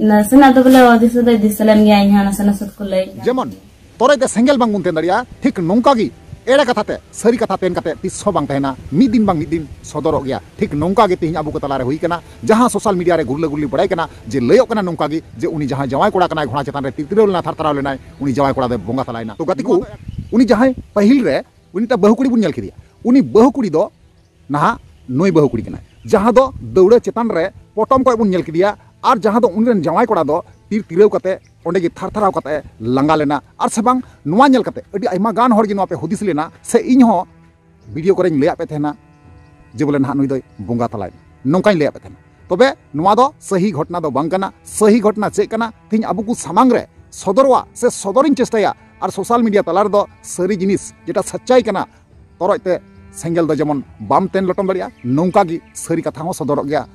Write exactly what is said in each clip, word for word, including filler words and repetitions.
ᱱᱟᱥᱮᱱᱟᱜ ᱫᱚ ᱵᱚᱞᱮ ᱦᱩᱫᱤᱥ ᱫᱚᱭ ᱫᱤᱥᱟᱹ ᱞᱮᱱ ᱜᱮᱭᱟ, ᱤᱧ ᱦᱚᱸ ᱱᱟᱥᱮ ᱱᱟᱥᱮ ᱫᱚᱠᱚ ᱞᱟᱹᱭ ᱜᱮᱭᱟ᱾ ᱡᱮᱢᱚᱱ ᱛᱚᱨᱚᱡ ᱛᱮ ᱥᱮᱸᱜᱮᱞ ᱵᱟᱝ ᱵᱚᱱ ᱛᱮᱱ ᱫᱟᱲᱮᱭᱟᱜᱼᱟ, ᱴᱷᱤᱠ ᱱᱚᱝᱠᱟ ᱜᱮ ᱮᱲᱮ ᱠᱟᱛᱷᱟ ᱛᱮ ᱥᱟᱹᱨᱤ ᱠᱟᱛᱷᱟ ᱛᱮᱱ ᱠᱟᱛᱮ ᱛᱤᱥ ᱦᱚᱸ ᱵᱟᱝ ᱛᱟᱦᱮᱱᱟ᱾ ᱢᱤᱫ ᱫᱤᱱ ᱵᱟᱝ ᱢᱤᱫ ᱫᱤᱱ ᱥᱚᱫᱚᱨᱚᱜ ᱜᱮᱭᱟ᱾ ᱴᱷᱤᱠ ᱱᱚᱝᱠᱟ ᱜᱮ ᱛᱮᱦᱮᱧ ᱟᱵᱚ ᱠᱚ ᱛᱟᱞᱟᱨᱮ ᱦᱩᱭ ᱠᱟᱱᱟ, ᱡᱟᱦᱟᱸ ᱥᱳᱥᱟᱞ ᱢᱤᱰᱤᱭᱟ ᱨᱮ ᱜᱩᱨᱞᱟᱹ ᱜᱩᱨᱞᱤ ᱵᱟᱲᱟᱭ ᱠᱟᱱᱟ ᱡᱮ ᱞᱟᱹᱭᱚᱜ ᱠᱟᱱᱟ ᱱᱚᱝᱠᱟ ᱜᱮ ᱡᱮ ᱩᱱᱤ ᱡᱟᱦᱟᱸᱭ ᱡᱟᱶᱟᱭ ᱠᱚᱲᱟ ᱠᱟᱱᱟᱭ, ᱜᱷᱚᱲᱟ ᱪᱮᱛᱟᱱ ᱨᱮ ᱛᱤᱨ ᱛᱤᱨᱟᱹᱣ ᱞᱮᱱᱟ, ᱛᱷᱟᱨ ᱛᱷᱟᱨᱟᱣ ᱞᱮᱱᱟᱭ, ᱩᱱᱤ ᱡᱟᱶᱟᱭ ᱠᱚᱲᱟ ᱫᱚᱭ ᱵᱚᱸᱜᱟ ᱛᱟᱞᱟᱭᱮᱱᱟ᱾ ᱛᱚ ᱜᱟᱛᱮ ᱠᱚ, ᱩᱱᱤ ᱡᱟᱦᱟᱸᱭ ᱯᱟᱹᱦᱤᱞ ᱨᱮ ᱩᱱᱤᱴᱟᱜ ᱵᱟᱹᱦᱩ ᱠᱩᱲᱤ ᱵᱚᱱ ᱧᱮᱞ ᱠᱮᱫᱮᱭᱟ, ᱩᱱᱤ ᱵᱟᱹᱦᱩ ᱠᱩᱲᱤ ᱫᱚ ᱱᱟᱦᱟᱜ ᱱᱩᱭ ᱵᱟᱹᱦᱩ ᱠᱩᱲᱤ ᱠᱟᱱᱟᱭ, ᱡᱟᱦᱟᱸ ᱫᱚ ᱫᱟᱹᱣᱲᱟᱹ ᱪᱮᱛᱟᱱ ᱨᱮ ᱯᱚᱴᱚᱢ ᱠᱚᱡ ᱵᱚᱱ ᱧᱮᱞ ᱠᱮᱫᱮᱭᱟ, ᱟᱨ ᱡᱟᱦᱟᱸ ᱫᱚ ᱩᱱᱤ ᱨᱮᱱ ᱡᱟᱶᱟᱭ ᱠᱚᱲᱟ ᱫᱚ ᱛᱤᱨ ᱛᱤᱨᱟᱹᱣ ᱠᱟᱛᱮ ᱚᱸᱰᱮ ᱜᱮ ᱛᱷᱟᱨ ᱛᱷᱟᱨᱟᱣ ᱠᱟᱛᱮ ᱞᱟᱸᱜᱟ ᱞᱮᱱᱟ᱾ ᱟᱨ ᱥᱮ ᱵᱟᱝ, ᱱᱚᱣᱟ ᱧᱮᱞ ᱠᱟᱛᱮ ᱟᱹᱰᱤ ᱟᱭᱢᱟ ᱜᱟᱱ ᱦᱚᱲ ᱜᱮ ᱱᱚᱣᱟ ᱯᱮ ᱦᱩᱫᱤᱥ ᱞᱮᱱᱟ, ᱥᱮ ᱤᱧ ᱦᱚᱸ ᱵᱷᱤᱰᱤᱭᱳ ᱠᱚᱨᱮᱧ ᱞᱟᱹᱭᱟᱫ ᱯᱮ ᱛᱟᱦᱮᱱᱟ ᱡᱮ ᱵᱚᱞᱮ ᱱᱟᱦᱟᱜ ᱱᱩᱭ ᱫᱚᱭ ᱵᱚᱸᱜᱟ ᱛᱟᱞᱟᱭᱮᱱᱟ, ᱱᱚᱝᱠᱟᱧ ᱞᱟᱹᱭᱟᱫ ᱯᱮ ᱛᱟᱦᱮᱱᱟ᱾ ᱛᱚᱵᱮ ᱱᱚᱣᱟ ᱫᱚ ᱥᱟᱹᱦᱤ ᱜᱷᱚᱴᱱᱟ ᱫᱚ ᱵᱟᱝ ᱠᱟᱱᱟ᱾ ᱥᱟᱹᱦᱤ ᱜᱷᱚᱴᱱᱟ ᱪᱮᱫ ᱠᱟᱱᱟ, ᱛᱮᱦᱮᱧ ᱟᱵᱚ ᱠᱚ ᱥᱟᱢᱟᱝ ᱨᱮ ᱥᱚᱫᱚᱨᱚᱜᱼᱟ ᱥᱮ ᱥᱚᱫᱚᱨᱤᱧ ᱪᱮᱥᱴᱟᱭᱟ, ᱟᱨ ᱥᱳᱥᱟᱞ ᱢᱤᱰᱤᱭᱟ ᱛᱟᱞᱟ ᱨᱮᱫᱚ ᱥᱟᱹᱨᱤ ᱡᱤᱱᱤᱥ ᱡᱮᱴᱟ ᱥᱟᱪᱪᱟᱭ ᱠᱟᱱᱟ, ᱛᱚᱨᱚᱡ ᱛᱮ ᱥᱮᱸᱜᱮᱞ ᱫᱚ ᱡᱮᱢᱚᱱ ᱵᱟᱢ ᱛᱮᱱ ᱞᱚᱴᱚᱢ ᱫᱟᱲᱮᱭᱟᱜᱼᱟ, ᱱᱚᱝᱠᱟ ᱜᱮ ᱥᱟᱹᱨᱤ ᱠᱟᱛᱷᱟ ᱦᱚᱸ ᱥᱚᱫᱚᱨᱚᱜ ᱜᱮᱭᱟ᱾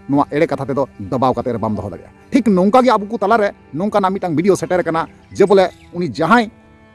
ᱱᱚᱣᱟ ᱮᱲᱮ ᱠᱟᱛᱷᱟ ᱛᱮᱫᱚ ᱫᱟᱵᱟᱣ ᱠᱟᱛᱮ ᱨᱮ ᱵᱟᱢ ᱫᱚᱦᱚ ᱫᱟᱲᱮᱭᱟᱜᱼᱟ᱾ ᱴᱷᱤᱠ ᱱᱚᱝᱠᱟ ᱜᱮ ᱟᱵᱚ ᱠᱚ ᱛᱟᱞᱟᱨᱮ ᱱᱚᱝᱠᱟᱱᱟᱜ ᱢᱤᱫᱴᱟᱝ ᱵᱷᱤᱰᱤᱭᱳ ᱥᱮᱴᱮᱨ ᱟᱠᱟᱱᱟ ᱡᱮ ᱵᱚᱞᱮ ᱩᱱᱤ ᱡᱟᱦᱟᱸᱭ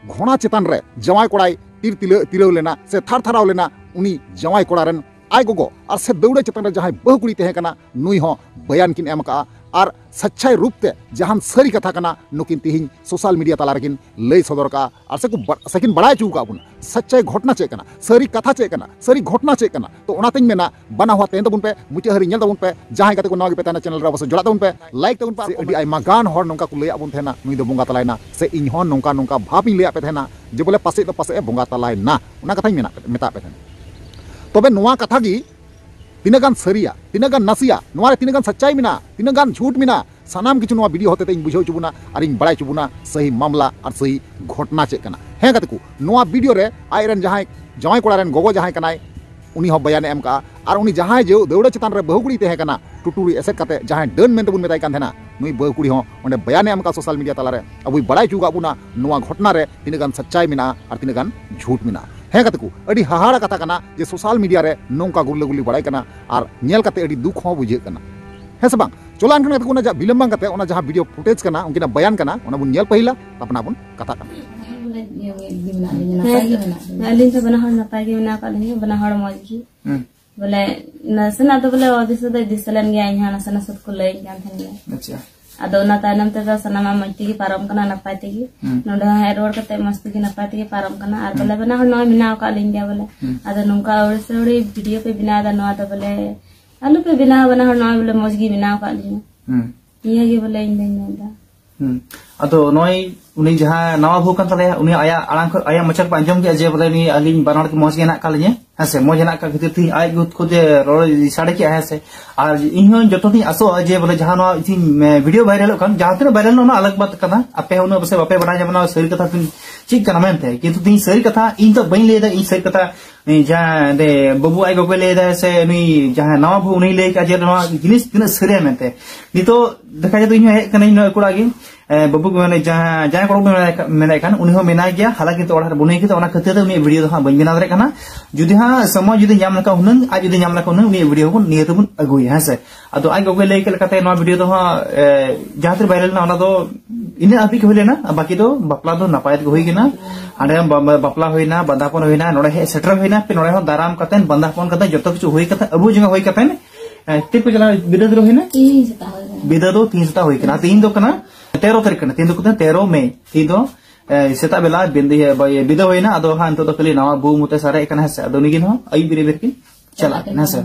ᱜᱷᱚᱲᱟ ᱪᱮᱛᱟᱱ ᱨᱮ ᱡᱟᱶᱟᱭ ᱠᱚᱲᱟᱭ ᱛᱤᱨ ᱛᱤᱞᱟᱹ-, ᱛᱤᱨᱟᱹᱣ ᱞᱮᱱᱟ ᱥᱮ ᱛᱷᱟᱨ ᱛᱷᱟᱨᱟᱣ ᱞᱮᱱᱟ, ᱩᱱᱤ ᱡᱟᱶᱟᱭ ᱠᱚᱲᱟ ᱨᱮᱱ ᱟᱡ ᱜᱚᱜᱚ ᱟᱨ ᱥᱮ ᱫᱟᱹᱣᱲᱟᱹ ᱪᱮᱛᱟᱱ ᱨᱮ ᱡᱟᱦᱟᱸᱭ ᱵᱟᱹᱦᱩ ᱠᱩᱲᱤ ᱛᱟᱦᱮᱸ ᱠᱟᱱᱟ, ᱱᱩᱭ ᱦᱚᱸ ᱵᱟᱭᱟᱱ ᱠᱤᱱ ᱮᱢ ᱟᱠᱟᱫᱼᱟ᱾ ᱟᱨ ᱥᱟᱪᱪᱟᱭ ᱨᱩᱯ ᱛᱮ ᱡᱟᱦᱟᱱ ᱥᱟᱹᱨᱤ ᱠᱟᱛᱷᱟ ᱠᱟᱱᱟ, ᱱᱩᱠᱤᱱ ᱛᱤᱦᱤᱧ ᱥᱳᱥᱟᱞ ᱢᱤᱰᱤᱭᱟ ᱛᱟᱞᱟ ᱨᱮᱠᱤᱱ ᱞᱟᱹᱭ ᱥᱚᱫᱚᱨ ᱠᱟᱜᱼᱟ᱾ ᱟᱨ ᱥᱮᱠᱚ ᱵᱟ-, ᱥᱮᱠᱤᱱ ᱵᱟᱲᱟᱭ ᱦᱚᱪᱚ ᱟᱠᱟᱫ ᱵᱚᱱᱟ ᱥᱟᱪᱪᱟᱭ ᱜᱷᱚᱴᱱᱟ ᱪᱮᱫ ᱠᱟᱱᱟ, ᱥᱟᱹᱨᱤ ᱠᱟᱛᱷᱟ ᱪᱮᱫ ᱠᱟᱱᱟ, ᱥᱟᱹᱨᱤ ᱜᱷᱚᱴᱱᱟ ᱪᱮᱫ ᱠᱟᱱᱟ᱾ ᱛᱚ ᱚᱱᱟᱛᱮᱧ ᱢᱮᱱᱟ, ᱵᱟᱱᱟ ᱦᱚᱲ ᱛᱟᱦᱮᱱ ᱛᱟᱵᱚᱱ ᱯᱮ, ᱢᱩᱪᱟᱹᱫ ᱦᱟᱹᱨᱤᱡ ᱧᱮᱞ ᱛᱟᱵᱚᱱ ᱯᱮ᱾ ᱡᱟᱦᱟᱸᱭ ᱜᱟᱛᱮ ᱠᱚ ᱱᱟᱣᱟ ᱜᱮᱯᱮ ᱛᱟᱦᱮᱱᱟ, ᱪᱮᱱᱮᱞ ᱨᱮ ᱚᱵᱚᱥᱥᱳᱭ ᱡᱚᱲᱟᱜ ᱛᱟᱵᱚᱱ ᱯᱮ, ᱞᱟᱭᱤᱠ ᱛᱟᱵᱚᱱ ᱯᱮ᱾ ᱥᱮ ᱟᱹᱰᱤ ᱟᱭᱢᱟ ᱜᱟᱱ ᱦᱚᱲ ᱱᱚᱝᱠᱟ ᱠᱚ ᱞᱟᱹᱭᱟᱫ ᱵᱚᱱ ᱛᱟᱦᱮᱱᱟ, ᱱᱩᱭ ᱫᱚ ᱵᱚᱸᱜᱟ ᱛᱟᱞᱟᱭᱮᱱᱟ, ᱥᱮ ᱤᱧ ᱦᱚᱸ ᱱᱚᱝᱠᱟ ᱱᱚᱝᱠᱟ ᱵᱷᱟᱵᱽ ᱤᱧ ᱞᱟᱹᱭᱟᱫ ᱯᱮ ᱛᱟᱦᱮᱱᱟ ᱡᱮ ᱵᱚᱞᱮ ᱯᱟᱥᱮᱡ ᱫᱚ ᱯᱟᱥᱮᱡ ᱮ ᱵᱚᱸᱜᱟ ᱛᱟᱞᱟᱭᱮᱱᱟ, ᱚᱱᱟ ᱠᱟᱛᱷᱟᱧ ᱢᱮᱱᱟᱜ ᱯᱮ, ᱢᱮᱛᱟᱫ ᱯᱮ ᱛᱟᱦᱮᱱᱟ᱾ ᱛᱚᱵᱮ ᱱᱚᱣᱟ ᱠᱟᱛᱷᱟ ᱜᱮ ᱛᱤᱱᱟᱹᱜ ᱜᱟᱱ ᱥᱟᱹᱨᱤᱭᱟ, ᱛᱤᱱᱟᱹᱜ ᱜᱟᱱ ᱱᱟᱥᱮᱭᱟ, ᱱᱚᱣᱟ ᱨᱮ ᱛᱤᱱᱟᱹᱜ ᱜᱟᱱ ᱥᱟᱪᱪᱟᱭ ᱢᱮᱱᱟᱜᱼᱟ, ᱛᱤᱱᱟᱹᱜ ᱜᱟᱱ ᱡᱷᱩᱴ ᱢᱮᱱᱟᱜᱼᱟ, ᱥᱟᱱᱟᱢ ᱠᱤᱪᱷᱩ ᱱᱚᱣᱟ ᱵᱷᱤᱰᱤᱭᱳ ᱦᱚᱛᱮᱛᱮ ᱤᱧ ᱵᱩᱡᱷᱟᱹᱣ ᱦᱚᱪᱚ ᱵᱚᱱᱟ ᱟᱨ ᱤᱧ ᱵᱟᱲᱟᱭ ᱦᱚᱪᱚ ᱵᱚᱱᱟ ᱥᱟᱹᱦᱤ ᱢᱟᱢᱞᱟ ᱟᱨ ᱥᱟᱹᱦᱤ ᱜᱷᱚᱴᱱᱟ ᱪᱮᱫ ᱠᱟᱱᱟ᱾ ᱦᱮᱸ ᱜᱟᱛᱮ ᱠᱚ, ᱱᱚᱣᱟ ᱵᱷᱤᱰᱤᱭᱳ ᱨᱮ ᱟᱡ ᱨᱮᱱ ᱡᱟᱦᱟᱸᱭ ᱡᱟᱶᱟᱭ ᱠᱚᱲᱟ ᱨᱮᱱ ᱜᱚᱜᱚ ᱡᱟᱦᱟᱸᱭ ᱠᱟᱱᱟᱭ, ᱩᱱᱤ ᱦᱚᱸ ᱵᱟᱭᱟᱱᱮ ᱮᱢ ᱠᱟᱜᱼᱟ᱾ ᱟᱨ ᱩᱱᱤ ᱡᱟᱦᱟᱸᱭ ᱡᱮ ᱫᱟᱹᱣᱲᱟᱹ ᱪᱮᱛᱟᱱ ᱨᱮ ᱵᱟᱹᱦᱩ ᱠᱩᱲᱤᱭ ᱛᱟᱦᱮᱸ ᱠᱟᱱᱟ, ᱴᱩᱴᱩᱨᱤ ᱮᱥᱮᱫ ᱠᱟᱛᱮ ᱡᱟᱦᱟᱸᱭ ᱰᱟᱹᱱ ᱢᱮᱱᱛᱮ ᱵᱚᱱ ᱢᱮᱛᱟᱭ ᱠᱟᱱ ᱛᱟᱦᱮᱱᱟ, ᱱᱩᱭ ᱵᱟᱹᱦᱩ ᱠᱩᱲᱤ ᱦᱚᱸ ᱚᱸᱰᱮ ᱵᱟᱭᱟᱱᱮ ᱮᱢ ᱠᱟᱜᱼᱟ ᱥᱳᱥᱟᱞ ᱢᱤᱰᱤᱭᱟ ᱛᱟᱞᱟᱨᱮ, ᱟᱵᱚᱭ ᱵᱟᱲᱟᱭ ᱦᱚᱪᱚ ᱠᱟᱜ ᱵᱚᱱᱟ ᱱᱚᱣᱟ ᱜᱷᱚᱴᱱᱟ ᱨᱮ ᱛᱤᱱᱟᱹᱜ ᱜᱟᱱ ᱥᱟᱪᱪᱟᱭ ᱢᱮᱱᱟᱜᱼᱟ ᱟᱨ ᱛᱤᱱᱟᱹᱜ ᱜᱟᱱ ᱡᱷᱩᱴ ᱢᱮᱱᱟᱜᱼᱟ᱾ ᱦᱮᱸ ᱜᱟᱛᱮ ᱠᱚ, ᱟᱹᱰᱤ ᱦᱟᱦᱟᱲᱟ ᱠᱟᱛᱷᱟ ᱠᱟᱱᱟ ᱡᱮ ᱥᱳᱥᱟᱞ ᱢᱤᱰᱤᱭᱟ ᱨᱮ ᱱᱚᱝᱠᱟ ᱜᱩᱨᱞᱟᱹ ᱜᱩᱨᱞᱤ ᱵᱟᱲᱟᱭ ᱠᱟᱱᱟ, ᱟᱨ ᱧᱮᱞ ᱠᱟᱛᱮ ᱟᱹᱰᱤ ᱫᱩᱠ ᱦᱚᱸ ᱵᱩᱡᱷᱟᱹᱜ ᱠᱟᱱᱟ᱾ ᱦᱮᱸ ᱥᱮ ᱵᱟᱝ? ᱪᱚᱞᱚ ᱮᱱᱠᱷᱟᱱ ᱜᱟᱛᱮ ᱠᱚ, ᱚᱱᱟ ᱡᱟᱦᱟᱸ ᱵᱷᱤᱰᱤᱭᱳ ᱯᱷᱩᱴᱮᱡᱽ ᱠᱟᱱᱟ, ᱩᱱᱠᱤᱱᱟᱜ ᱵᱟᱭᱟᱱ ᱠᱟᱱᱟ, ᱚᱱᱟ ᱵᱚᱱ ᱧᱮᱞ ᱯᱟᱹᱦᱤᱞᱟ, ᱛᱟᱨᱯᱚᱨ ᱵᱚᱱ ᱠᱟᱛᱷᱟᱜ ᱠᱟᱱᱟ᱾ ᱵᱚᱞᱮ, ᱤᱭᱟᱹ, ᱤᱭᱟᱹ ᱜᱮ ᱢᱮᱱᱟᱜ ᱞᱤᱧᱟ, ᱱᱟᱯᱟᱭ ᱜᱮ ᱢᱮᱱᱟᱜ ᱞᱤᱧᱟ᱾ ᱟᱹᱞᱤᱧ ᱫᱚ ᱵᱟᱱᱟ ᱦᱚᱲ ᱱᱟᱯᱟᱭ ᱜᱮ ᱢᱮᱱᱟᱜ ᱟᱠᱟᱫ ᱞᱤᱧᱟ, ᱵᱟᱱᱟ ᱦᱚᱲ ᱢᱚᱡᱽ ᱜᱮ᱾ ᱦᱩᱸ᱾ ᱵᱚᱞᱮ, ᱱᱟᱥᱮᱱᱟᱜ ᱫᱚ ᱵᱚᱞᱮ ᱚ ᱫᱤᱥᱟᱹ ᱫᱚᱭ ᱫᱤᱥᱟᱹ ᱞᱮᱱ ᱜᱮᱭᱟ, ᱤᱧ ᱦᱚᱸ ᱱᱟᱥᱮ ᱱᱟᱥᱮ ᱫᱚᱠᱚ ᱞᱟᱹᱭᱟᱹᱧ ᱠᱟᱱ ᱛᱟᱦᱮᱱ ᱜᱮᱭᱟ᱾ ᱟᱪᱪᱷᱟ᱾ ᱟᱫᱚ ᱚᱱᱟ ᱛᱟᱭᱱᱚᱢ ᱛᱮᱫᱚ ᱥᱟᱱᱟᱢᱟᱜ ᱢᱚᱸᱡᱽ ᱛᱮᱜᱮ ᱯᱟᱨᱚᱢ ᱠᱟᱱᱟ, ᱱᱟᱯᱟᱭ ᱛᱮᱜᱮ᱾ ᱦᱩᱸ᱾ ᱱᱚᱰᱮ ᱦᱚᱸ ᱦᱮᱡ ᱨᱩᱣᱟᱹᱲ ᱠᱟᱛᱮ ᱢᱚᱸᱡᱽ ᱛᱮᱜᱮ ᱱᱟᱯᱟᱭ ᱛᱮᱜᱮ ᱯᱟᱨᱚᱢ ᱠᱟᱱᱟ᱾ ᱟᱨ ᱦᱩᱸ᱾ ᱵᱚᱞᱮ ᱵᱮᱱᱟᱣ ᱦᱚᱲ ᱱᱚᱜᱼᱚᱭ ᱢᱮᱱᱟᱣ ᱟᱠᱟᱫ ᱞᱤᱧ ᱜᱮᱭᱟ ᱵᱚᱞᱮ᱾ ᱦᱩᱸ᱾ ᱟᱫᱚ ᱱᱚᱝᱠᱟ ᱟᱹᱣᱲᱤ ᱥᱟᱹᱣᱲᱤ ᱵᱷᱤᱰᱤᱭᱳ ᱯᱮ ᱵᱮᱱᱟᱣ ᱮᱫᱟ, ᱱᱚᱣᱟ ᱫᱚ ᱵᱚᱞᱮ ᱟᱞᱚ ᱯᱮ ᱵᱮᱱᱟᱣᱟ, ᱵᱟᱱᱟ ᱦᱚᱲ ᱱᱚᱜᱼᱚᱭ ᱵᱚᱞᱮ ᱢᱚᱸᱡᱽ ᱜᱮ ᱢᱮᱱᱟᱣ ᱟᱠᱟᱫ ᱞᱤᱧᱟ᱾ ᱦᱩᱸ᱾ ᱱᱤᱭᱟᱹ ᱜᱮ ᱵᱚᱞᱮ ᱤᱧ ᱫᱚᱧ ᱢᱮᱱ ᱮᱫᱟ᱾ ᱦᱩᱸ᱾ ᱟᱫᱚ ᱱᱚᱜᱼᱚᱭ ᱩᱱᱤ ᱡᱟᱦᱟᱸ ᱱᱟᱣᱟ ᱵᱟᱹᱦᱩ ᱠᱟᱱ ᱛᱟᱞᱮᱭᱟ, ᱩᱱᱤ ᱟᱭᱟᱜ ᱟᱲᱟᱝ ᱠᱷᱚᱱ, ᱟᱭᱟᱜ ᱢᱚᱪᱟ ᱠᱷᱚᱱ ᱟᱸᱡᱚᱢ ᱠᱮᱫᱟ ᱡᱮ ᱵᱚᱞᱮ ᱱᱩᱭ ᱟᱹᱞᱤᱧ ᱵᱟᱱᱟ ᱦᱚᱲ ᱜᱮ ᱢᱚᱸᱡᱽ ᱜᱮ ᱦᱮᱱᱟᱜ ᱟᱠᱟᱫ ᱞᱤᱧᱟ, ᱦᱮᱸ ᱥᱮ, ᱢᱚᱸᱡᱽ ᱦᱮᱱᱟᱜ ᱟᱠᱟᱫ ᱠᱷᱟᱹᱛᱤᱨ ᱛᱮ ᱟᱡ ᱜᱮ ᱠᱷᱩᱫ ᱮ ᱨᱚᱲ ᱥᱟᱰᱮ ᱠᱮᱜᱼᱟ, ᱦᱮᱸ ᱥᱮ᱾ ᱟᱨ ᱤᱧ ᱦᱚᱸ ᱡᱚᱛᱚ ᱫᱤᱱ ᱟᱥᱚᱜᱼᱟ ᱡᱮ ᱵᱚᱞᱮ ᱡᱟᱦᱟᱸ ᱱᱚᱣᱟ ᱤᱧ, ᱮ, ᱵᱷᱤᱰᱤᱭᱳ ᱵᱷᱟᱭᱨᱟᱞᱚᱜ ᱠᱟᱱ, ᱡᱟᱦᱟᱸ ᱛᱤᱱᱟᱹᱜ ᱵᱷᱟᱭᱨᱟᱞ ᱚᱱᱟ ᱟᱞᱟᱜᱽ ᱵᱟᱛ ᱠᱟᱱᱟ, ᱟᱯᱮ ᱦᱚᱸ ᱩᱱᱟᱹᱜ ᱯᱟᱥᱮ ᱵᱟᱯᱮ ᱵᱟᱲᱟᱭ ᱧᱟᱢᱟ ᱱᱚᱣᱟ ᱥᱟᱹᱨᱤ ᱠᱟᱛᱷᱟ ᱪᱮᱫ ᱠᱟᱱᱟ ᱢᱮᱱᱛᱮ, ᱠᱤᱱᱛᱩ ᱛᱮᱦᱮᱧ ᱥᱟᱹᱨᱤ ᱠᱟᱛᱷᱟ ᱤᱧ ᱫᱚ ᱵᱟᱹᱧ ᱞᱟᱹᱭ ᱮᱫᱟ, ᱤᱧ ᱥᱟᱹᱨᱤ ᱠᱟᱛᱷᱟ ᱡᱟᱦᱟᱸ ᱚᱸᱰᱮ ᱵᱟᱹᱵᱩ ᱟᱡ ᱜᱚᱜᱚᱭ ᱞᱟᱹᱭ ᱮᱫᱟ ᱥᱮ ᱱᱩᱭ ᱡᱟᱦᱟᱸ ᱱᱟᱣᱟ ᱵᱟᱹᱦᱩ ᱩᱱᱤᱭ ᱞᱟᱹᱭ ᱠᱮᱫᱟ ᱡᱮ ᱱᱚᱣᱟ ᱡᱤᱱᱤᱥ ᱛᱤᱱᱟᱹᱜ ᱥᱟᱹᱨᱤᱭᱟ ᱢᱮᱱᱛᱮ᱾ ᱱᱤᱛᱚᱜ ᱫᱮᱠᱷᱟ ᱡᱟᱭ ᱤᱧ ᱦᱚᱸ ᱦᱮᱡ ᱠᱟᱹᱱᱟᱹᱧ ᱱᱚᱣᱟ ᱠᱚᱲᱟ ᱜᱮ, ᱮ, ᱵᱟᱹᱵᱩ ᱜᱮ ᱢᱮᱱᱮᱫ, ᱡᱟᱦᱟᱸ ᱡᱟᱦᱟᱸᱭ ᱠᱚᱲᱟ ᱠᱚ ᱢᱮᱱᱮᱫ ᱠᱟᱱ, ᱩᱱᱤ ᱦᱚᱸ ᱢᱮᱱᱟᱭ ᱜᱮᱭᱟ, ᱦᱟᱞᱟᱝᱠᱤ ᱱᱤᱛᱚᱜ ᱚᱲᱟᱜ ᱨᱮ ᱵᱟᱹᱱᱩᱭ ᱠᱟᱫᱟ, ᱚᱱᱟ ᱠᱷᱟᱹᱛᱤᱨ ᱛᱮ ᱩᱱᱤᱭᱟᱜ ᱵᱷᱤᱰᱤᱭᱳ ᱫᱚ ᱦᱟᱸᱜ ᱵᱟᱹᱧ ᱵᱮᱱᱟᱣ ᱫᱟᱲᱮᱭᱟᱜ ᱠᱟᱱᱟ᱾ ᱡᱩᱫᱤ ᱦᱟᱸᱜ ᱥᱚᱢᱚᱭ ᱡᱩᱫᱤ ᱧᱟᱢ ᱞᱮᱠᱷᱟᱱ ᱦᱩᱱᱟᱹᱝ, ᱟᱡ ᱡᱩᱫᱤ ᱧᱟᱢ ᱞᱮᱠᱷᱟᱱ ᱦᱩᱱᱟᱹᱝ, ᱩᱱᱤᱭᱟᱜ ᱵᱷᱤᱰᱤᱭᱳ ᱵᱚᱱ ᱱᱤᱭᱟᱹ ᱛᱮᱵᱚᱱ ᱟᱹᱜᱩᱭᱟ, ᱦᱮᱸ ᱥᱮ᱾ ᱟᱫᱚ ᱟᱡ ᱜᱚᱜᱚᱭ ᱞᱟᱹᱭ ᱠᱮᱫ ᱞᱮᱠᱟᱛᱮ ᱱᱚᱣᱟ ᱵᱷᱤᱰᱤᱭᱳ ᱫᱚ ᱦᱟᱸᱜ, ᱮ, ᱡᱟᱦᱟᱸ ᱛᱤᱱᱟᱹᱜ ᱵᱷᱟᱭᱨᱟᱞ ᱮᱱᱟ, ᱚᱱᱟ ᱫᱚ ᱤᱱᱟᱹ ᱦᱟᱹᱵᱤᱡ ᱜᱮ ᱦᱩᱭ ᱞᱮᱱᱟ, ᱵᱟᱹᱠᱤ ᱫᱚ ᱵᱟᱯᱞᱟ ᱫᱚ ᱱᱟᱯᱟᱭ ᱛᱮᱜᱮ ᱦᱩᱭ ᱠᱟᱱᱟ᱾ ᱦᱟᱸᱰᱮ ᱵᱟ-, ᱵᱟ-, ᱵᱟᱯᱞᱟ ᱦᱩᱭᱱᱟ, ᱵᱟᱸᱫᱟᱯᱚᱱ ᱦᱩᱭᱱᱟ, ᱱᱚᱰᱮ ᱦᱮᱡ ᱥᱮᱴᱮᱨ ᱦᱩᱭᱱᱟ, ᱯᱷᱤᱨ ᱱᱚᱰᱮ ᱦᱚᱸ ᱫᱟᱨᱟᱢ ᱠᱟᱛᱮ, ᱵᱟᱸᱫᱟᱯᱚᱱ ᱠᱟᱛᱮ ᱡᱚᱛᱚ ᱠᱤᱪᱷᱩ ᱦᱩᱭ ᱠᱟᱛᱮ, ᱟᱹᱵᱩ ᱡᱟᱸᱜᱟ ᱦᱩᱭ ᱠᱟᱛᱮ, ᱮ, ᱛᱤᱨ ᱠᱚ ᱪᱟᱞᱟᱣ, ᱵᱤᱫᱟᱹ ᱫᱚ ᱦᱩᱭᱱᱟ? ᱛᱤᱦᱤᱧ ᱥᱮᱛᱟᱜ ᱦᱩᱭ ᱠᱟᱱᱟ᱾ ᱵᱤᱫᱟᱹ ᱫᱚ ᱛᱤᱦᱤᱧ ᱥᱮᱛᱟᱜ ᱦᱩᱭ ᱠᱟᱱᱟ᱾ ᱛᱤᱦᱤᱧ ᱫᱚ ᱠᱟᱱᱟ ᱛᱮᱨᱚ ᱛᱟᱹᱨᱤᱠᱷ ᱠᱟᱱᱟ, ᱛᱤᱦᱤᱧ ᱫᱚ ᱠᱟᱱᱟ ᱛᱮᱨᱚ ᱢᱮ᱾ ᱛᱤᱦᱤᱧ ᱫᱚ, ᱮ, ᱥᱮᱛᱟᱜ ᱵᱮᱞᱟ ᱵᱤᱫᱟᱹ, ᱤᱭᱟᱹ, ᱵᱤᱫᱟᱹ ᱦᱩᱭᱱᱟ᱾ ᱟᱫᱚ ᱦᱟᱸᱜ ᱱᱤᱛᱚᱜ ᱫᱚ ᱠᱷᱟᱹᱞᱤ ᱱᱟᱣᱟ ᱵᱟᱹᱦᱩ ᱢᱚᱛᱮ ᱥᱟᱨᱮᱡ ᱠᱟᱱᱟ, ᱦᱮᱸ ᱥᱮ᱾ ᱟᱫᱚ ᱩᱱᱤ ᱜᱮ ᱱᱟᱦᱟᱜ ᱟᱹᱭᱩᱵ ᱵᱮᱨᱮ ᱵᱮᱨ ᱠᱤᱱ ᱪᱟᱞᱟᱜ ᱠᱟᱱᱟ, ᱦᱮᱸ ᱥᱮ᱾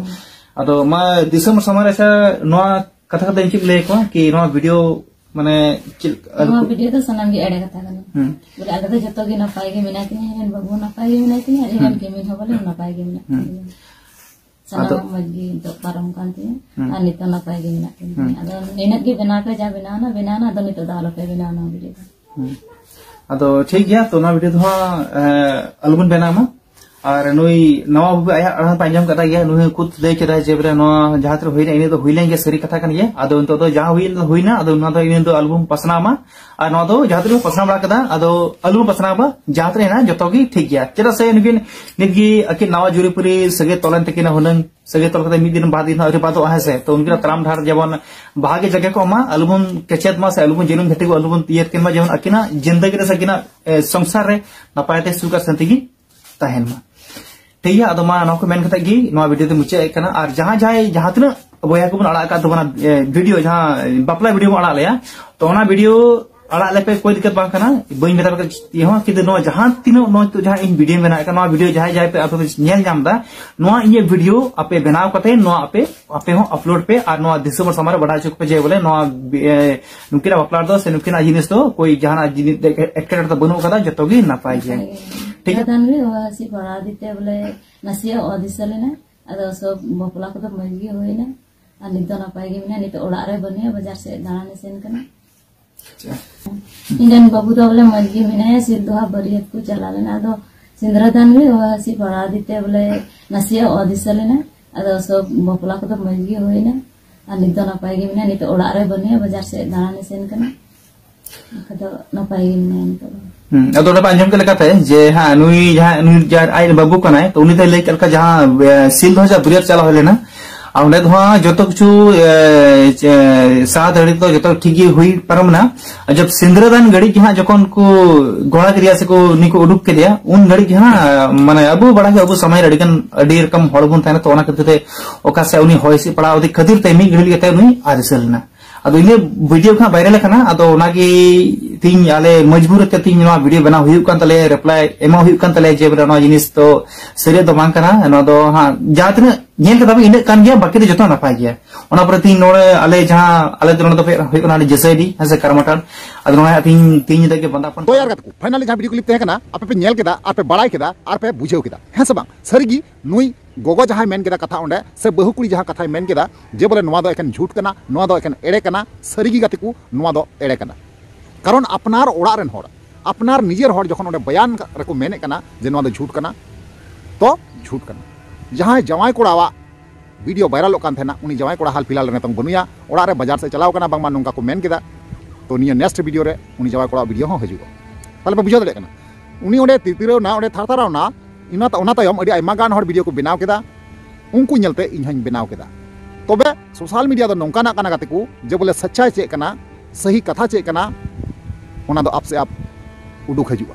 ᱟᱫᱚ ᱢᱟ ᱫᱤᱥᱚᱢ ᱥᱟᱢᱟᱝ ᱨᱮ ᱟᱪᱪᱷᱟ, ᱱᱚᱣᱟ ᱠᱟᱛᱷᱟ ᱠᱟᱛᱮ ᱤᱧ ᱪᱮᱫ ᱞᱟᱹᱭ ᱟᱠᱚᱣᱟ ᱠᱤ ᱱᱚᱣᱟ ᱵᱷᱤᱰᱤᱭᱳ ᱢᱟᱱᱮ ᱪᱮᱫ ᱱᱚᱣᱟ ᱵᱷᱤᱰᱤᱭᱳ ᱫᱚ ᱥᱟᱱᱟᱢ ᱜᱮ ᱮᱲᱮ ᱠᱟᱛᱷᱟ ᱠᱟᱱᱟ᱾ ᱦᱩᱸ᱾ ᱵᱚᱞᱮ ᱟᱞᱮ ᱫᱚ ᱡᱚᱛᱚ ᱜᱮ ᱱᱟᱯᱟᱭ ᱜᱮ ᱢᱮᱱᱟᱜ ᱠᱤᱱᱟ, ᱤᱧ ᱨᱮᱱ ᱵᱟᱹᱵᱩ ᱱᱟᱯᱟᱭ ᱜᱮ ᱢᱮᱱᱟᱭ ᱛᱤᱧᱟ, ᱟᱨ ᱤᱧ ᱨᱮᱱ ᱦᱩᱸ᱾ ᱠᱤᱢᱤᱱ ᱦᱚᱸ ᱵᱚᱞᱮ ᱱᱟᱯᱟᱭ ᱜᱮ ᱢᱮᱱᱟᱜ ᱦᱩᱸ᱾ ᱠᱤᱱᱟ᱾ ᱥᱟᱱᱟᱢ ᱟᱫᱚ ᱢᱚᱡᱽ ᱜᱮ ᱱᱤᱛᱚᱜ ᱯᱟᱨᱚᱢ ᱠᱟᱱ ᱛᱤᱧᱟ᱾ ᱦᱩᱸ᱾ ᱟᱨ ᱱᱤᱛᱚᱜ ᱱᱟᱯᱟᱭ ᱜᱮ ᱢᱮᱱᱟᱜ ᱠᱤᱱᱟ᱾ ᱦᱩᱸ᱾ ᱟᱫᱚ ᱱᱤᱱᱟᱹᱜ ᱜᱮ ᱵᱮᱱᱟᱣ ᱯᱮ, ᱡᱟ ᱵᱮᱱᱟᱣ ᱮᱱᱟ, ᱵᱮᱱᱟᱣ ᱮᱱᱟ, ᱟᱫᱚ ᱱᱤᱛᱚᱜ ᱫᱚ ᱟᱞᱚ ᱯᱮ ᱵᱮᱱᱟᱣ ᱱᱚᱣᱟ ᱵᱷᱤᱰᱤᱭᱳ ᱫᱚ᱾ ᱦᱩᱸ᱾ ᱟᱫᱚ ᱴᱷᱤᱠ ᱜᱮᱭᱟ, ᱛᱚ ᱱᱚᱣᱟ ᱵᱷᱤᱰᱤᱭᱳ ᱫᱚ ᱦᱟᱸᱜ, ᱮ, ᱟᱞᱚᱵᱚᱱ ᱵᱮᱱᱟᱣ ᱢᱟ᱾ ᱟᱨ ᱱᱩᱭ ᱱᱟᱣᱟ ᱵᱟᱹᱵᱩ ᱟᱭᱟᱜ ᱟᱲᱟᱝ ᱯᱮ ᱟᱸᱡᱚᱢ ᱠᱟᱫᱟ ᱜᱮᱭᱟ, ᱱᱩᱭ ᱦᱚᱸ ᱠᱷᱩᱫ ᱞᱟᱹᱭ ᱠᱮᱫᱟᱭ ᱡᱮ ᱵᱚᱞᱮ ᱱᱚᱣᱟ ᱡᱟᱦᱟᱸ ᱛᱤᱱᱟᱹᱜ ᱦᱩᱭᱱᱟ, ᱤᱱᱟᱹ ᱫᱚ ᱦᱩᱭ ᱞᱮᱱ ᱜᱮᱭᱟ, ᱥᱟᱹᱨᱤ ᱠᱟᱛᱷᱟ ᱠᱟᱱ ᱜᱮᱭᱟ᱾ ᱟᱫᱚ ᱱᱤᱛᱚᱜ ᱫᱚ ᱡᱟᱦᱟᱸ ᱦᱩᱭ, ᱦᱩᱭᱱᱟ, ᱟᱫᱚ ᱱᱚᱣᱟ ᱫᱚ ᱤᱱᱟᱹ ᱫᱚ ᱟᱞᱚᱵᱚᱱ ᱯᱟᱥᱱᱟᱣ ᱢᱟ᱾ ᱟᱨ ᱱᱚᱣᱟ ᱫᱚ ᱡᱟᱦᱟᱸ ᱛᱤᱱᱟᱹᱜ ᱵᱚᱱ ᱯᱟᱥᱱᱟᱣ ᱵᱟᱲᱟ ᱠᱟᱫᱟ, ᱟᱫᱚ ᱟᱞᱚᱵᱚᱱ ᱯᱟᱥᱱᱟᱣ ᱢᱟ, ᱡᱟᱦᱟᱸ ᱛᱤᱱᱟᱹᱜ ᱦᱮᱱᱟᱜ ᱡᱚᱛᱚ ᱜᱮ ᱴᱷᱤᱠ ᱜᱮᱭᱟ᱾ ᱪᱮᱫᱟᱜ ᱥᱮ ᱱᱩᱠᱤᱱ ᱱᱤᱛ ᱜᱮ ᱟᱹᱠᱤᱱ ᱱᱟᱣᱟ ᱡᱩᱨᱤᱯᱩᱨᱤ ᱥᱟᱹᱜᱟᱹᱭ ᱛᱚᱞᱮᱱ ᱛᱟᱹᱠᱤᱱᱟ ᱦᱩᱱᱟᱹᱝ, ᱥᱟᱹᱜᱟᱹᱭ ᱛᱚᱞ ᱠᱟᱛᱮ ᱢᱤᱫ ᱫᱤᱱ ᱵᱟᱨ ᱫᱤᱱ ᱦᱚᱸ ᱟᱹᱣᱨᱤ ᱵᱟᱫᱚᱜᱼᱟ, ᱦᱮᱸ ᱥᱮ᱾ ᱛᱚ ᱩᱱᱠᱤᱱᱟᱜ ᱛᱟᱲᱟᱢ ᱰᱟᱦᱟᱨ ᱡᱮᱢᱚᱱ ᱵᱷᱟᱜᱮ ᱡᱟᱭᱜᱟ ᱠᱚ ᱮᱢᱟ, ᱟᱞᱚᱵᱚᱱ ᱠᱮᱪᱮᱫ ᱢᱟ ᱥᱮ ᱟᱞᱚᱵᱚᱱ ᱡᱟᱹᱱᱩᱢ ᱜᱷᱟᱹᱴᱤ ᱠᱚ ᱟᱞᱚᱵᱚᱱ ᱤᱭᱟᱹ ᱠᱤᱱ ᱢᱟ, ᱡᱮᱢᱚᱱ ᱟᱹᱠᱤᱱᱟᱜ ᱡᱤᱱᱫᱟᱹᱜᱤ ᱨᱮ ᱥᱮ ᱟᱹᱠᱤᱱᱟᱜ, ᱮ, ᱥᱚᱝᱥᱟᱨ ᱨᱮ ᱱᱟᱯᱟᱭ ᱛᱮ ᱥᱩᱠ ᱟᱨ ᱥᱟᱱᱛᱤ ᱜᱮ ᱛᱟᱦᱮᱱ ᱢᱟ᱾ ᱴᱷᱤᱠ ᱜᱮᱭᱟ, ᱟᱫᱚ ᱢᱟ ᱱᱚᱣᱟ ᱠᱚ ᱢᱮᱱ ᱠᱟᱛᱮ ᱜᱮ ᱱᱚᱣᱟ ᱵᱷᱤᱰᱤᱭᱳ ᱫᱚ ᱢᱩᱪᱟᱹᱫ ᱮᱫ ᱠᱟᱱᱟ᱾ ᱟᱨ ᱡᱟᱦᱟᱸ, ᱡᱟᱦᱟᱸᱭ ᱡᱟᱦᱟᱸ ᱛᱤᱱᱟᱹᱜ ᱵᱚᱭᱦᱟ ᱠᱚᱵᱚᱱ ᱟᱲᱟᱜ ᱟᱠᱟᱫ ᱛᱟᱵᱚᱱᱟ ᱵᱷᱤᱰᱤᱭᱳ, ᱡᱟᱦᱟᱸ ᱵᱟᱯᱞᱟ ᱵᱷᱤᱰᱤᱭᱳ ᱵᱚᱱ ᱟᱲᱟᱜ ᱞᱮᱭᱟ, ᱛᱚ ᱚᱱᱟ ᱵᱷᱤᱰᱤᱭᱳ ᱟᱲᱟᱜ ᱞᱮᱯᱮ, ᱠᱳᱭ ᱫᱤᱠᱠᱟᱛ ᱵᱟᱝ ᱠᱟᱱᱟ, ᱵᱟᱹᱧ ᱢᱮᱛᱟ ᱯᱮ ᱠᱟᱱᱟ ᱪᱮᱫ ᱦᱚᱸ᱾ ᱠᱤᱱᱛᱩ ᱱᱚᱣᱟ ᱡᱟᱦᱟᱸ ᱛᱤᱱᱟᱹᱜ ᱱᱚᱣᱟ ᱱᱤᱛᱚᱜ ᱡᱟᱦᱟᱸ ᱤᱧ ᱵᱷᱤᱰᱤᱭᱳ ᱵᱮᱱᱟᱣᱮᱫ ᱠᱟᱱᱟ, ᱱᱚᱣᱟ ᱵᱷᱤᱰᱤᱭᱳ ᱡᱟᱦᱟᱸᱭ ᱡᱟᱦᱟᱸᱭ ᱯᱮ ᱟᱯᱮ ᱯᱮ ᱧᱮᱞ ᱧᱟᱢ ᱮᱫᱟ, ᱱᱚᱣᱟ ᱤᱧᱟᱹᱜ ᱵᱷᱤᱰᱤᱭᱳ ᱟᱯᱮ ᱵᱮᱱᱟᱣ ᱠᱟᱛᱮ ᱱᱚᱣᱟ ᱟᱯᱮ ᱟᱯᱮ ᱦᱚᱸ ᱟᱯᱞᱳᱰ ᱯᱮ ᱟᱨ ᱱᱚᱣᱟ ᱫᱤᱥᱚᱢ ᱦᱚᱲ ᱥᱟᱢᱟᱝ ᱨᱮ ᱵᱟᱰᱟᱭ ᱦᱚᱪᱚ ᱠᱚᱯᱮ ᱡᱮ ᱵᱚᱞᱮ ᱱᱚᱣᱟ ᱵᱤ-, ᱮ, ᱱᱩᱠᱤᱱᱟᱜ ᱵᱟᱯᱞᱟ ᱨᱮᱫᱚ ᱥᱮ ᱱᱩᱠᱤᱱᱟᱜ ᱡᱤᱱᱤᱥ ᱫᱚ ᱠᱳᱭ ᱡᱟᱦᱟᱱᱟᱜ ᱡᱤᱱᱤᱥ ᱮᱴᱠᱮᱴᱚᱬᱮ ᱫᱚ ᱵᱟᱹᱱᱩᱜ ᱟᱠᱟᱫᱟ, ᱡᱚᱛᱚ ᱜᱮ ᱱᱟᱯᱟᱭ ᱜᱮᱭᱟ᱾ ᱴᱷᱤᱠ ᱜᱮᱭᱟ᱾ ᱫᱟᱫᱟ ᱱᱩᱭ ᱚ ᱦᱟᱹᱥᱤ ᱯᱟᱲᱟᱣ ᱫᱤᱛᱮ ᱵᱚᱞᱮ ᱱᱟᱥᱮᱭᱟᱜ ᱚ ᱫᱤᱥᱟᱹ ᱞᱮᱱᱟ᱾ ᱟᱫᱚ ᱥᱚᱵ ᱵᱟᱯᱞᱟ ᱠᱚᱫᱚ ᱢᱚᱡᱽ ᱜᱮ ᱦᱩᱭᱱᱟ᱾ ᱟᱨ ᱱᱤᱛ ᱫᱚ ᱱᱟᱯᱟᱭ ᱜᱮ ᱢᱮᱱᱟᱭᱟ᱾ ᱱᱤᱛᱚᱜ ᱚᱲᱟᱜ ᱨᱮ ᱵᱟᱹᱱᱩᱭᱟ, ᱵᱟᱡᱟᱨ ᱥᱮᱫ ᱫᱟᱬᱟᱱᱮ ᱥᱮᱱ ᱠᱟᱱᱟ᱾ ᱟᱪᱪᱷᱟ᱾ ᱤᱧ ᱨᱮᱱ ᱵᱟᱹᱵᱩ ᱫᱚ ᱵᱚᱞᱮ ᱢᱚᱡᱽ ᱜᱮ ᱢᱮᱱᱟᱭᱟ᱾ ᱥᱤᱞ ᱫᱚᱦᱟ ᱵᱟᱹᱨᱭᱟᱹᱛ ᱠᱚ ᱪᱟᱞᱟᱣ ᱞᱮᱱᱟ, ᱟᱫᱚ ᱥᱤᱸᱫᱽᱨᱟᱹ ᱫᱟᱱ ᱜᱮ ᱚ ᱦᱟᱹᱥᱤ ᱯᱟᱲᱟᱣ ᱫᱤᱛᱮ ᱵᱚᱞᱮ ᱱᱟᱥᱮᱭᱟᱜ ᱚ ᱫᱤᱥᱟᱹ ᱞᱮᱱᱟ᱾ ᱟᱫᱚ ᱥᱚᱵ ᱵᱟᱯᱞᱟ ᱠᱚᱫᱚ ᱢᱚᱡᱽ ᱜᱮ ᱦᱩᱭᱱᱟ᱾ ᱟᱨ ᱱᱤᱛ ᱫᱚ ᱱᱟᱯᱟᱭ ᱜᱮ ᱢᱮᱱᱟᱭᱟ᱾ ᱱᱤᱛᱚᱜ ᱚᱲᱟᱜ ᱨᱮ ᱵᱟᱹᱱᱩᱭᱟ, ᱵᱟᱡᱟᱨ ᱥᱮᱫ ᱫᱟᱬᱟᱱᱮ ᱥᱮᱱ ᱠᱟᱱᱟ᱾ ᱚᱱᱠᱟ ᱫᱚ ᱱᱟᱯᱟᱭ ᱜᱮ ᱢᱮᱱᱟᱭᱟ ᱱᱤᱛᱚᱜ ᱫᱚ᱾ ᱦᱩᱸ, ᱟᱫᱚ ᱚᱸᱰᱮ ᱯᱮ ᱟᱸᱡᱚᱢ ᱠᱮᱫ ᱞᱮᱠᱟᱛᱮ ᱡᱮ ᱦᱟᱸᱜ ᱱᱩᱭ ᱡᱟᱦᱟᱸ, ᱱᱩᱭ ᱡᱟᱦᱟᱸ ᱟᱡ ᱨᱮᱱ ᱵᱟᱹᱵᱩ ᱠᱟᱱᱟᱭ, ᱛᱚ ᱩᱱᱤ ᱫᱚᱭ ᱞᱟᱹᱭ ᱠᱮᱫ ᱞᱮᱠᱟ ᱡᱟᱦᱟᱸ, ᱮ, ᱥᱤᱞ ᱫᱚᱦᱟ ᱡᱟᱦᱟᱸ ᱵᱟᱹᱨᱭᱟᱹᱛ ᱪᱟᱞᱟᱣ ᱦᱩᱭ ᱞᱮᱱᱟ, ᱟᱨ ᱚᱸᱰᱮ ᱫᱚ ᱦᱟᱸᱜ ᱡᱚᱛᱚ ᱠᱤᱪᱷᱩ, ᱮ, ᱮ, ᱥᱟᱦᱟ ᱫᱟᱲᱮ ᱫᱚ ᱡᱚᱛᱚ ᱴᱷᱤᱠ ᱜᱮ ᱦᱩᱭ ᱯᱟᱨᱚᱢ ᱮᱱᱟ᱾ ᱟᱨ ᱡᱚᱵ ᱥᱤᱸᱫᱽᱨᱟᱹ ᱫᱟᱱ ᱜᱷᱟᱹᱲᱤᱡ ᱜᱮ ᱦᱟᱸᱜ ᱡᱚᱠᱷᱚᱱ ᱠᱚ ᱜᱚᱲᱟ ᱠᱮᱫᱮᱭᱟ ᱥᱮ ᱠᱚ ᱩᱱᱤ ᱠᱚ ᱩᱰᱩᱠ ᱠᱮᱫᱮᱭᱟ, ᱩᱱ ᱜᱷᱟᱹᱲᱤᱡ ᱜᱮ ᱦᱟᱸᱜ, ᱢᱟᱱᱮ ᱟᱵᱚ ᱵᱟᱲᱟᱭ ᱜᱮ ᱟᱵᱚ ᱥᱚᱢᱟᱡᱽ ᱨᱮ ᱟᱹᱰᱤ ᱜᱟᱱ, ᱟᱹᱰᱤ ᱨᱚᱠᱚᱢ ᱦᱚᱲ ᱵᱚᱱ ᱛᱟᱦᱮᱱᱟ, ᱛᱚ ᱚᱱᱟ ᱠᱷᱟᱹᱛᱤᱨ ᱛᱮ ᱚᱠᱟ ᱥᱮᱫ ᱩᱱᱤ ᱦᱚᱭ ᱦᱤᱸᱥᱤᱫ ᱯᱟᱲᱟᱣ ᱟᱫᱮ ᱠᱷᱟᱹᱛᱤᱨ ᱛᱮ ᱢᱤᱫ ᱜᱷᱟᱹᱲᱤᱡ ᱞᱟᱹᱜᱤᱫ ᱛᱮ ᱩᱱᱤ ᱟᱨ ᱫᱤᱥᱟᱹ ᱞᱮᱱᱟ᱾ ᱟᱫᱚ ᱤᱱᱟᱹ ᱵᱷᱤᱰᱤᱭᱳ ᱠᱚ ᱦᱟᱸᱜ ᱵᱷᱟᱭᱨᱟᱞ ᱟᱠᱟᱱᱟ, ᱟᱫᱚ ᱚᱱᱟᱜᱮ ᱛᱤᱦᱤᱧ ᱟᱞᱮ ᱢᱚᱡᱽᱵᱩᱨ ᱛᱮ ᱛᱤᱦᱤᱧ ᱱᱚᱣᱟ ᱵᱷᱤᱰᱤᱭᱳ ᱵᱮᱱᱟᱣ ᱦᱩᱭᱩᱜ ᱠᱟᱱ ᱛᱟᱞᱮᱭᱟ, ᱨᱤᱯᱞᱟᱭ ᱮᱢᱚᱜ ᱦᱩᱭᱩᱜ ᱠᱟᱱ ᱛᱟᱞᱮᱭᱟ ᱡᱮ ᱵᱚᱞᱮ ᱱᱚᱣᱟ ᱡᱤᱱᱤᱥ ᱫᱚ ᱥᱟᱹᱨᱤᱭᱟᱜ ᱫᱚ ᱵᱟᱝ ᱠᱟᱱᱟ᱾ ᱱᱚᱣᱟ ᱫᱚ ᱦᱟᱸᱜ ᱡᱟᱦᱟᱸ ᱛᱤᱱᱟᱹᱜ ᱧᱮᱞ ᱠᱮᱫᱟ ᱵᱚᱱ ᱤᱱᱟᱹᱜ ᱠᱟᱱ ᱜᱮᱭᱟ, ᱵᱟᱹᱠᱤ ᱫᱚ ᱡᱚᱛᱚ ᱱᱟᱯᱟᱭ ᱜᱮᱭᱟ᱾ ᱚᱱᱟ ᱯᱚᱨᱮ ᱛᱤᱦᱤᱧ ᱱᱚᱰᱮ ᱟᱞᱮ ᱡᱟᱦᱟᱸ, ᱟᱞᱮ ᱫᱚ ᱱᱚᱰᱮ ᱫᱚ ᱦᱩᱭᱩᱜ ᱠᱟᱱᱟ ᱟᱞᱮ ᱡᱮᱥᱟᱹᱭᱰᱤ, ᱦᱮᱸ ᱥᱮ, ᱠᱟᱨᱢᱟᱴᱟᱲ᱾ ᱟᱫᱚ ᱱᱚᱜᱼᱚᱭ ᱦᱟᱸᱜ ᱛᱤᱦᱤᱧ, ᱛᱤᱦᱤᱧ ᱧᱤᱫᱟᱹ ᱜᱮ ᱵᱟᱸᱫᱟ ᱯᱚᱱ- ᱛᱚ ᱭᱟᱨ ᱜᱟᱛᱮ ᱠᱚ, finally ᱡᱟᱦᱟᱸ ᱵᱷᱤᱰᱤᱭᱳ ᱠᱞᱤᱯ ᱛᱟᱦᱮᱸ ᱠᱟᱱᱟ, ᱟᱯᱮ ᱯᱮ ᱧᱮᱞ ᱠᱮᱫᱟ ᱟᱨ ᱯᱮ ᱵᱟᱲᱟᱭ ᱠᱮᱫᱟ ᱟᱨ ᱯᱮ ᱵᱩᱡᱷᱟᱹᱣ ᱠᱮᱫᱟ, ᱦᱮᱸ ᱥᱮ ᱵᱟᱝ? ᱥᱟᱹᱨᱤᱜᱮ ᱱᱩᱭ ᱜᱚᱜᱚ ᱡᱟᱦᱟᱸᱭ ᱢᱮᱱ ᱠᱮᱫᱟ ᱠᱟᱛᱷᱟ ᱚᱸᱰᱮ, ᱥᱮ ᱵᱟᱹᱦᱩ ᱠᱩᱲᱤ ᱡᱟᱦᱟᱸ ᱠᱟᱛᱷᱟᱭ ᱢᱮᱱ ᱠᱮᱫᱟ ᱡᱮ ᱵᱚᱞᱮ ᱱᱚᱣᱟ ᱫᱚ ᱮᱠᱮᱱ ᱡᱷᱩᱴ ᱠᱟᱱᱟ, ᱱᱚᱣᱟ ᱫᱚ ᱮᱠᱮᱱ ᱮᱲᱮ ᱠᱟᱱᱟ, ᱥᱟᱹᱨᱤᱜᱮ ᱜᱟᱛᱮ ᱠᱚ, ᱱᱚᱣᱟ ᱫᱚ ᱮᱲᱮ ᱠᱟᱱᱟ᱾ ᱠᱟᱨᱚᱱ ᱟᱯᱱᱟᱨ ᱚᱲᱟᱜ ᱨᱮᱱ ᱦᱚᱲ, ᱟᱯᱱᱟᱨ ᱱᱤᱡᱮᱨ ᱦᱚᱲ ᱡᱚᱠᱷᱚᱱ ᱚᱸᱰᱮ ᱵᱚᱭᱟᱱ ᱨᱮᱠᱚ ᱢᱮᱱᱮᱫ ᱠᱟᱱᱟ ᱡᱮ ᱱᱚᱣᱟ ᱫᱚ ᱡᱷᱩᱴ ᱠᱟᱱᱟ, ᱛᱚ ᱡᱷᱩᱴ ᱠᱟᱱᱟ᱾ ᱡᱟᱦᱟᱸᱭ ᱡᱟᱶᱟᱭ ᱠᱚᱲᱟᱣᱟᱜ ᱵᱷᱤᱰᱤᱭᱳ ᱵᱷᱟᱭᱨᱟᱞᱚᱜ ᱠᱟᱱ ᱛᱟᱦᱮᱱᱟ, ᱩᱱᱤ ᱡᱟᱶᱟᱭ ᱠᱚᱲᱟ ᱦᱟᱞ ᱯᱷᱤᱞᱦᱟᱞ ᱨᱮ ᱱᱤᱛᱚᱝ ᱵᱟᱹᱱᱩᱭᱟ, ᱚᱲᱟᱜ ᱨᱮ ᱵᱟᱡᱟᱨ ᱥᱮᱫ ᱪᱟᱞᱟᱣ ᱠᱟᱱᱟ, ᱵᱟᱝᱢᱟ ᱱᱚᱝᱠᱟ ᱠᱚ ᱢᱮᱱ ᱠᱮᱫᱟ᱾ ᱛᱚ ᱱᱤᱭᱟᱹ ᱱᱮᱠᱥᱴ ᱵᱷᱤᱰᱤᱭᱳ ᱨᱮ ᱩᱱᱤ ᱡᱟᱶᱟᱭ ᱠᱚᱲᱟᱣᱟᱜ ᱵᱷᱤᱰᱤᱭᱳ ᱦᱚᱸ ᱦᱤᱡᱩᱜᱼᱟ᱾ ᱛᱟᱦᱞᱮ ᱯᱮ ᱵᱩᱡᱷᱟᱹᱣ ᱫᱟᱲᱮᱭᱟᱜ ᱠᱟᱱᱟ, ᱩᱱᱤ ᱚᱸᱰᱮ ᱛᱤᱨᱛᱤᱨᱟᱹᱣ ᱮᱱᱟ, ᱚᱸᱰᱮ ᱛᱷᱟᱨᱛᱷᱟᱨᱟᱣ ᱮᱱᱟ, ᱚᱱᱟ ᱛᱟ-, ᱚᱱᱟ ᱛᱟᱭᱚᱢ ᱟᱹᱰᱤ ᱟᱭᱢᱟ ᱜᱟᱱ ᱦᱚᱲ ᱵᱷᱤᱰᱤᱭᱳ ᱠᱚ ᱵᱮᱱᱟᱣ ᱠᱮᱫᱟ, ᱩᱱᱠᱩ ᱧᱮᱞᱛᱮ ᱤᱧ ᱦᱚᱸᱧ ᱵᱮᱱᱟᱣ ᱠᱮᱫᱟ᱾ ᱛᱚᱵᱮ ᱥᱳᱥᱟᱞ ᱢᱤᱰᱤᱭᱟ ᱫᱚ ᱱᱚᱝᱠᱟᱱᱟᱜ ᱠᱟᱱᱟ ᱜᱟᱛᱮ ᱠᱚ, ᱡᱮ ᱵᱚᱞᱮ ᱥᱟᱪᱪᱟᱭ ᱪᱮᱫ ᱠᱟᱱᱟ, ᱥᱟᱹᱦᱤ ᱠᱟᱛᱷᱟ ᱪᱮᱫ ᱠᱟᱱᱟ, ᱚᱱᱟ ᱫᱚ ᱟᱯ ᱥᱮ ᱟᱯ ᱩᱰᱩᱠ ᱦᱤᱡᱩᱜᱼᱟ᱾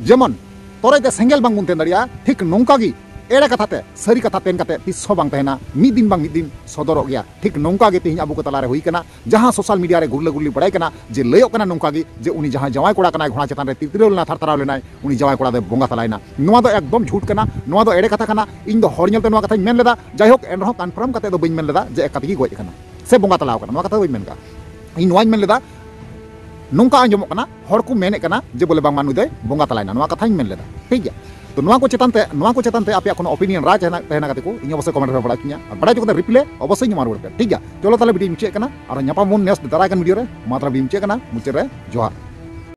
ᱡᱮᱢᱚᱱ ᱛᱚᱨᱚᱡ ᱛᱮ ᱥᱮᱸᱜᱮᱞ ᱵᱟᱝᱵᱚᱱ ᱛᱮᱱ ᱫᱟᱲᱮᱭᱟᱜᱼᱟ, ᱴᱷᱤᱠ ᱱᱚᱝᱠᱟ ᱜᱮ ᱮᱲᱮ ᱠᱟᱛᱷᱟ ᱛᱮ ᱥᱟᱹᱨᱤ ᱠᱟᱛᱷᱟ ᱛᱮᱱ ᱠᱟᱛᱮ ᱛᱤᱥ ᱦᱚᱸ ᱵᱟᱝ ᱛᱟᱦᱮᱱᱟ, ᱢᱤᱫ ᱫᱤᱱ ᱵᱟᱝ ᱢᱤᱫ ᱫᱤᱱ ᱥᱚᱫᱚᱨᱚᱜ ᱜᱮᱭᱟ᱾ ᱴᱷᱤᱠ ᱱᱚᱝᱠᱟ ᱜᱮ ᱛᱮᱦᱮᱧ ᱟᱵᱚ ᱠᱚ ᱛᱟᱞᱟᱨᱮ ᱦᱩᱭ ᱠᱟᱱᱟ, ᱡᱟᱦᱟᱸ ᱥᱳᱥᱟᱞ ᱢᱤᱰᱤᱭᱟ ᱨᱮ ᱜᱩᱨᱞᱟᱹ ᱜᱩᱨᱞᱤ ᱵᱟᱲᱟᱭ ᱠᱟᱱᱟ ᱡᱮ ᱞᱟᱹᱭᱚᱜ ᱠᱟᱱᱟ ᱱᱚᱝᱠᱟ ᱜᱮ ᱡᱮ ᱩᱱᱤ ᱡᱟᱦᱟᱸᱭ ᱡᱟᱶᱟᱭ ᱠᱚᱲᱟ ᱠᱟᱱᱟᱭ, ᱜᱷᱚᱲᱟ ᱪᱮᱛᱟᱱ ᱨᱮ ᱛᱤᱛᱨᱤ ᱞᱮᱱᱟ, ᱛᱷᱟᱨ ᱛᱷᱟᱨᱟᱣ ᱞᱮᱱᱟᱭ, ᱩᱱᱤ ᱡᱟᱶᱟᱭ ᱠᱚᱲᱟ ᱫᱚᱭ ᱵᱚᱸᱜᱟ ᱛᱟᱞᱟᱭᱮᱱᱟ᱾ ᱱᱚᱣᱟ ᱫᱚ ᱮᱠᱫᱚᱢ ᱡᱷᱩᱴ ᱠᱟᱱᱟ, ᱱᱚᱣᱟ ᱫᱚ ᱮᱲᱮ ᱠᱟᱛᱷᱟ ᱠᱟᱱᱟ᱾ ᱤᱧ ᱫᱚ ᱦᱚᱲ ᱧᱮᱞᱛᱮ ᱱᱚᱣᱟ ᱠᱟᱛᱷᱟᱧ ᱢᱮᱱ ᱞᱮᱫᱟ, ᱡᱟᱭᱦᱳᱠ ᱮᱱᱨᱮᱦᱚᱸ ᱠᱚᱱᱯᱷᱟᱨᱢ ᱠᱟᱛᱮ ᱫᱚ ᱵᱟᱹᱧ ᱢᱮᱱ ᱞᱮᱫᱟ ᱡᱮ ᱮᱠᱟᱛᱮ ᱜᱮ ᱜᱚᱡ ᱟᱠᱟᱱᱟ ᱥᱮ ᱵᱚᱸᱜᱟ ᱛᱟᱞᱟᱣ ᱠᱟᱱᱟ, ᱱᱚᱣᱟ ᱠᱟᱛᱷᱟ ᱫᱚ ᱵᱟᱹᱧ ᱢᱮᱱ ᱠᱟᱜᱼᱟ᱾ ᱤᱧ ᱱᱚᱣᱟᱧ ᱢᱮᱱ ᱞᱮᱫᱟ, ᱱᱚᱝᱠᱟ ᱟᱸᱡᱚᱢᱚᱜ ᱠᱟᱱᱟ, ᱦᱚᱲ ᱠᱚ ᱢᱮᱱᱮᱫ ᱠᱟᱱᱟ ᱡᱮ ᱵᱚᱞᱮ ᱵᱟᱝᱢᱟ ᱱᱩᱭ ᱫᱚᱭ ᱵᱚᱸᱜᱟ ᱛᱟᱞᱟᱭᱮᱱᱟ, ᱱᱚᱣᱟ ᱠᱟᱛᱷᱟᱧ ᱢᱮᱱ ᱞᱮᱫᱟ, ᱴᱷᱤᱠ ᱜᱮᱭᱟ᱾ ᱛᱚ ᱱᱚᱣᱟ ᱠᱚ ᱪᱮᱛᱟᱱ ᱛᱮ, ᱱᱚᱣᱟ ᱠᱚ ᱪᱮᱛᱟᱱ ᱛᱮ ᱟᱯᱮᱭᱟᱜ ᱠᱳᱱᱳ ᱚᱯᱤᱱᱤᱭᱚᱱ, ᱨᱟᱭ ᱛᱟᱦᱮᱱᱟ, ᱛᱟᱦᱮᱱᱟ ᱠᱟᱛᱮ ᱠᱚ ᱤᱧ ᱚᱵᱚᱥᱥᱳᱭ ᱠᱚᱢᱮᱱᱴ ᱨᱮ ᱵᱟᱲᱟᱭ ᱦᱚᱪᱚᱧᱟ, ᱟᱨ ᱵᱟᱲᱟᱭ ᱦᱚᱪᱚ ᱠᱟᱛᱮ ᱨᱤᱯᱞᱟᱭ ᱚᱵᱚᱥᱥᱳᱭ ᱤᱧ ᱮᱢᱟ ᱨᱩᱣᱟᱹᱲ ᱯᱮᱭᱟ, ᱴᱷᱤᱠ ᱜᱮᱭᱟ᱾ ᱪᱚᱞᱚ ᱛᱟᱦᱞᱮ ᱵᱷᱤᱰᱤᱭᱳ ᱢᱩᱪᱟᱹᱫ ᱠᱟᱱᱟ, ᱟᱨ ᱧᱟᱯᱟᱢ ᱵᱚᱱ ᱱᱮᱠᱥᱴ ᱫᱟᱨᱟᱭ ᱠᱟᱱ ᱵᱷᱤᱰᱤᱭᱳ ᱨᱮ᱾ ᱢᱟ ᱛᱟᱦᱞᱮ ᱵᱷᱤᱰᱤᱭᱳ ᱢᱩᱪᱟᱹᱫ ᱠᱟᱱᱟ, ᱢᱩᱪᱟᱹᱫ ᱨᱮ ᱡᱚᱦᱟᱨ᱾